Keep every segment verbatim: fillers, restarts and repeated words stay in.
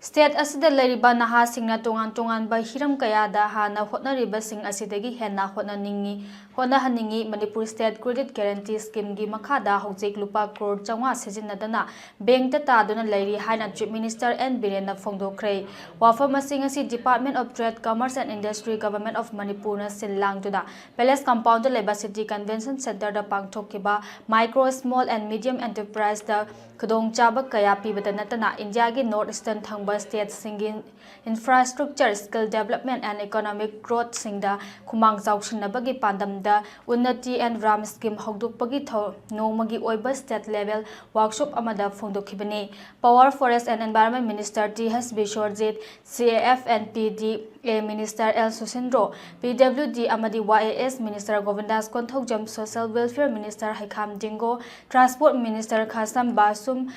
State ꯑꯁꯤꯗ ꯂꯩꯔꯤꯕ ꯅꯍꯥꯁꯤꯡꯅ ꯇꯣꯉꯥꯟ ꯇꯣꯉꯥꯟꯕ ꯍꯤꯔꯝ ꯀꯌꯥꯗ ꯍꯥꯟꯅ ꯍꯣꯠꯅꯔꯤꯕꯁꯤꯡ ꯑꯁꯤꯗꯒꯤ ꯍꯦꯟꯅ ꯍꯣꯠꯅꯅꯤꯡꯏ, ꯍꯣꯠꯅꯍꯟꯅꯤꯡꯏ꯫ ꯃꯅꯤꯄꯨꯔ ꯁ꯭ꯇꯦꯠ ꯀ꯭ꯔꯦꯗꯤꯠ ꯒꯦꯔꯦꯟꯇꯤ ꯁ꯭ꯀꯤꯝꯒꯤ ꯃꯈꯥꯗ ꯍꯧꯖꯤꯛ ꯂꯨꯄꯥ ꯀ꯭ꯔꯣꯔ ꯆꯥꯝꯃꯉꯥ ꯁꯤꯖꯤꯟꯅꯗꯅ ꯕꯦꯡꯛꯇ ꯇꯥꯗꯨꯅ ꯂꯩꯔꯤ ꯍꯥꯏꯅ ꯆꯤꯐ ꯃꯤꯅꯤꯁꯇꯔ ꯑꯦꯟ ꯕꯤꯔꯦꯟꯅ ꯐꯣꯡꯗꯣꯛꯈ꯭ꯔꯦ꯫ ꯋꯥꯐꯝ ꯑꯁꯤ ꯉꯁꯤ Department of Trade, Commerce and Industry, Government of ꯃꯅꯤꯄꯨꯔꯅ ꯁꯤꯜ ꯂꯥꯡꯗꯨꯅ ꯄꯦꯂꯦꯁ ꯀꯝꯄꯥꯎꯟꯗ ꯂꯩꯕ ꯁꯤꯇꯤ ꯀꯟꯚꯦꯟꯁꯟ ꯁꯦꯟꯇꯔꯗ ꯄꯥꯡꯊꯣꯛꯈꯤꯕ ꯃꯥꯏꯀ꯭ꯔꯣ, ꯁ꯭ꯃꯣꯜ ꯑꯦꯟ ꯃꯤꯗꯤꯌꯝ ꯑꯦꯟꯇꯔꯄ꯭ꯔꯥꯏꯖꯇ ꯈꯨꯗꯣꯡꯆꯥꯕ ꯀꯌꯥ ꯄꯤꯕꯗ ꯅꯠꯇꯅ ꯏꯟꯗꯤꯌꯥꯒꯤ ꯅꯣꯔꯠ ꯏꯁꯇꯔꯟ ꯊꯪꯕ ꯁ꯭ꯇꯦꯠꯁꯤꯡꯒꯤ infrastructure, skill development and economic growthꯁꯤꯡꯗ ꯈꯨꯃꯥꯡ ꯆꯥꯎꯁꯤꯟꯅꯕꯒꯤ ꯄꯥꯟꯗꯝꯗ ꯎꯟꯅꯇꯤ ꯑꯦꯟ ꯔꯥꯝ ꯁ꯭ꯀꯤꯝ ꯍꯧꯗꯣꯛꯄꯒꯤ ꯊꯧ-, ꯅꯣꯡꯃꯒꯤ ꯑꯣꯏꯕ ꯁ꯭ꯇꯦꯠ ꯂꯦꯚꯦꯜ ꯋꯥꯔꯛꯁꯣꯞ ꯑꯃꯗ ꯐꯣꯡꯗꯣꯛꯈꯤꯕꯅꯤ꯫ Power, Forest and Environment Minister T H Biswajit, C A F and P D A minister L Susindro, P W D ꯑꯃꯗꯤ Y A S minister Govindas Konthoujam, social welfare minister Heikham Dingo, transport minister Khashim Vashum,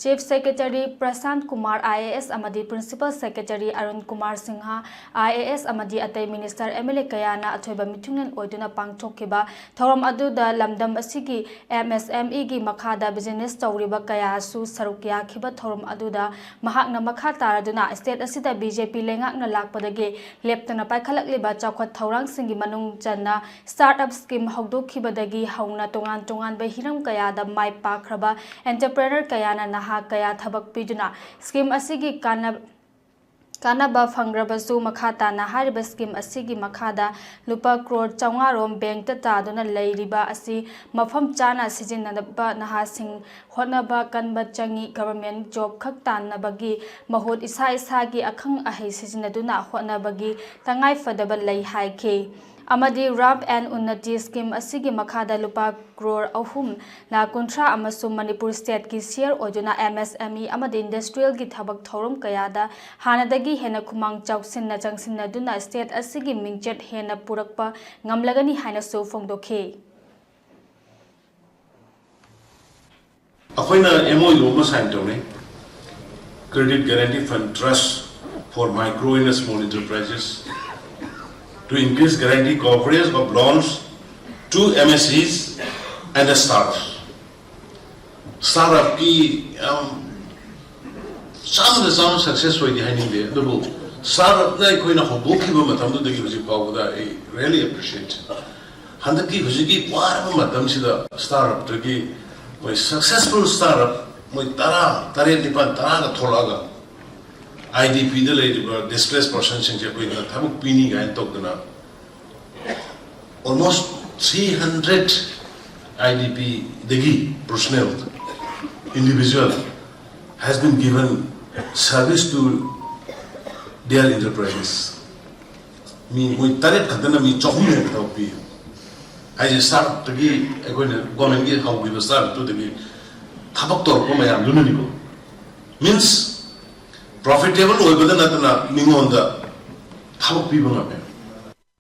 chief secretary Prashant Kumar I A S ꯑꯃꯗꯤ principal secretary Arun Kumar Sinha I A S ꯑꯃꯗꯤ ꯑꯇꯩ minister, M L A ꯀꯌꯥꯅ ꯑꯊꯣꯏꯕ ꯃꯤꯊꯨꯡꯂꯦꯟ ꯑꯣꯏꯗꯨꯅ ꯄꯥꯡꯊꯣꯛꯈꯤꯕ ꯊꯧꯔꯝ ꯑꯗꯨꯗ ꯂꯝꯗꯝ ꯑꯁꯤꯒꯤ ꯑꯦꯝ ꯑꯦꯁ ꯑꯦꯝ ꯏꯒꯤ ꯃꯈꯥꯗ ꯕꯤꯖꯤꯅꯦꯁ ꯇꯧꯔꯤꯕ ꯀꯌꯥꯁꯨ ꯁꯔꯨꯛ ꯌꯥꯈꯤꯕ ꯊꯧꯔꯝ ꯑꯗꯨꯗ ꯃꯍꯥꯛꯅ ꯃꯈꯥ ꯇꯥꯔꯗꯨꯅ ꯁ꯭ꯇꯦꯠ ꯑꯁꯤꯗ ꯕꯤ ꯖꯦ ꯄꯤ ꯂꯩꯉꯥꯛꯅ ꯂꯥꯛꯄꯗꯒꯤ ꯂꯦꯞꯇꯅ ꯄꯥꯏꯈꯠꯂꯛꯂꯤꯕ ꯆꯥꯎꯈꯠ ꯊꯧꯔꯥꯡꯁꯤꯡꯒꯤ ꯃꯅꯨꯡ ꯆꯟꯅ ꯁ꯭ꯇꯥꯔꯠ ꯑꯞ ꯁ꯭ꯀꯤꯝ ꯍꯧꯗꯣꯛꯈꯤꯕꯗꯒꯤ ꯍꯧꯅ ꯇꯣꯉꯥꯟ ꯇꯣꯉꯥꯟꯕ ꯍꯤꯔꯝ ꯀꯌꯥꯗ ꯃꯥꯏ ꯄꯥꯛꯈ꯭ꯔꯕ ꯑꯦꯟꯇꯔꯄ꯭ꯔꯦꯅꯔ ꯀꯌꯥꯅ ꯅꯍꯥ ꯀꯌꯥ ꯊꯕꯛ ꯄꯤꯗꯨꯅ ꯁ꯭ꯀꯤꯝ ꯑꯁꯤꯒꯤ ꯀꯥꯟꯅ-, ꯀꯥꯟꯅꯕ ꯐꯪꯈ꯭ꯔꯕꯁꯨ, ꯃꯈꯥ ꯇꯥꯅ ꯍꯥꯏꯔꯤꯕ ꯁ꯭ꯀꯤꯝ ꯑꯁꯤꯒꯤ ꯃꯈꯥꯗ ꯂꯨꯄꯥ ꯀ꯭ꯔꯣꯔ ꯆꯥꯝꯃꯉꯥ ꯔꯣꯝ ꯕꯦꯡꯛꯇ ꯇꯥꯗꯨꯅ ꯂꯩꯔꯤꯕ ꯑꯁꯤ ꯃꯐꯝ ꯆꯥꯅ ꯁꯤꯖꯤꯟꯅꯅꯕ ꯅꯍꯥꯁꯤꯡ ꯍꯣꯠꯅꯕ ꯀꯟꯕ ꯆꯪꯏ꯫ ꯒꯚꯔꯟꯃꯦꯟꯠ ꯖꯣꯕ ꯈꯛ ꯇꯥꯟꯅꯕꯒꯤ ꯃꯍꯨꯠ ꯏꯁꯥ ꯏꯁꯥꯒꯤ ꯑꯈꯪ ꯑꯍꯩ ꯁꯤꯖꯤꯟꯅꯗꯨꯅ ꯍꯣꯠꯅꯕꯒꯤ ꯇꯉꯥꯏꯐꯗꯕ ꯂꯩ ꯍꯥꯏꯈꯤ꯫ ꯑꯃꯗꯤ ꯔꯥꯝ ꯑꯦꯟ ꯎꯟꯅꯇꯤ ꯁ꯭ꯀꯤꯝ ꯑꯁꯤꯒꯤ ꯃꯈꯥꯗ ꯂꯨꯄꯥ ꯀ꯭ꯔꯣꯔ ꯑꯍꯨꯝ ꯂꯥꯈ ꯀꯨꯟꯊ꯭ꯔꯥ ꯑꯃꯁꯨꯡ ꯃꯅꯤꯄꯨꯔ ꯁ꯭ꯇꯦꯠꯀꯤ ꯁꯤꯌꯔ ꯑꯣꯏꯗꯨꯅ ꯑꯦꯝ ꯑꯦꯁ ꯑꯦꯝ ꯏ ꯑꯃꯗꯤ ꯏꯟꯗꯁꯇ꯭ꯔꯤꯌꯦꯜꯒꯤ ꯊꯕꯛ ꯊꯧꯔꯝ ꯀꯌꯥꯗ ꯍꯥꯟꯅꯗꯒꯤ ꯍꯦꯟꯅ ꯈꯨꯃꯥꯡ ꯆꯥꯎꯁꯤꯟꯅ ꯆꯪꯁꯤꯟꯅꯗꯨꯅ ꯁ꯭ꯇꯦꯠ ꯑꯁꯤꯒꯤ ꯃꯤꯡꯆꯠ ꯍꯦꯟꯅ ꯄꯨꯔꯛꯄ ꯉꯝꯂꯒꯅꯤ ꯍꯥꯏꯅꯁꯨ ꯐꯣꯡꯗꯣꯛꯈꯤ꯫ ꯑꯩꯈꯣꯏꯅ ꯑꯦꯝ ꯑꯣ ꯌꯨ ꯑꯃ ꯁꯥꯏꯟ ꯇꯧꯔꯦ, Credit Guarantee Fund Trust for Micro and Small Enterprises, to increase guarantee coverage of loans to M S Es and startups. Startup ꯀꯤ ꯌꯥꯝ ꯆꯥꯝꯃꯗ ꯆꯥꯝꯃ ꯁꯛꯁꯦꯁ ꯑꯣꯏꯗꯤ ꯍꯥꯏꯅꯤꯡꯗꯦ, ꯑꯗꯨꯕꯨ ꯁ꯭ꯇꯥꯔꯠ ꯑꯞꯅ ꯑꯩꯈꯣꯏꯅ ꯍꯧꯗꯣꯛꯈꯤꯕ ꯃꯇꯝꯗꯨꯗꯒꯤ ꯍꯧꯖꯤꯛ ꯐꯥꯎꯕꯗ ꯑꯩ ꯔꯤꯌꯦꯂꯤ ꯑꯦꯄ꯭ꯔꯤꯁꯤꯌꯦꯠ꯫ ꯍꯟꯗꯛꯀꯤ ꯍꯧꯖꯤꯛꯀꯤ ꯋꯥꯔꯕ ꯃꯇꯝꯁꯤꯗ ꯁ꯭ꯇꯥꯔꯠ ꯑꯞꯇꯒꯤ ꯃꯣꯏ ꯁꯛꯁꯦꯁꯐꯨꯜ ꯁ꯭ꯇꯥꯔꯠ ꯑꯞ ꯃꯣꯏ ꯇꯔꯥ, ꯇꯔꯦꯠ, ꯅꯤꯄꯥꯜ, ꯇꯔꯥꯒ ꯊꯣꯛꯂꯛꯑꯒ ꯑꯥꯏ ꯗꯤ ꯄꯤꯗ ꯂꯩꯔꯤꯕ ꯗꯤꯁꯄ꯭ꯂꯦꯁ ꯄꯔꯁꯟꯁꯤꯡꯁꯦ ꯑꯩꯈꯣꯏꯅ ꯊꯕꯛ ꯄꯤꯅꯤ ꯀꯥꯏꯅ ꯇꯧꯗꯅ almost three hundred I D P ꯗꯒꯤ personnel, individual has been given service to their enterprises. ꯃꯤ ꯃꯣꯏ ꯇꯔꯦꯠ ꯈꯛꯇꯅ ꯃꯤ ꯆꯍꯨꯝ ꯍꯦꯟꯅ ꯊꯕꯛ ꯄꯤ ꯍꯥꯏꯁꯦ꯫ ꯁ꯭ꯇꯥꯔꯠ ꯑꯞꯇꯒꯤ ꯑꯩꯈꯣꯏꯅ ꯒꯣꯔꯃꯦꯟꯒꯤ ꯍꯧꯈꯤꯕ ꯁ꯭ꯇꯥꯔꯠ ꯑꯞꯇꯨꯗꯒꯤ ꯊꯕꯛ ꯇꯧꯔꯛꯄ ꯃꯌꯥꯝꯗꯨꯅꯅꯤꯀꯣ꯫ ꯃꯤꯟꯁ ꯄ꯭ꯔꯣꯐꯤꯇꯦꯕꯜ ꯑꯣꯏꯕꯗ ꯅꯠꯇꯅ ꯃꯤꯉꯣꯟꯗ ꯊꯕꯛ ꯄꯤꯕ ꯉꯝꯃꯦ꯫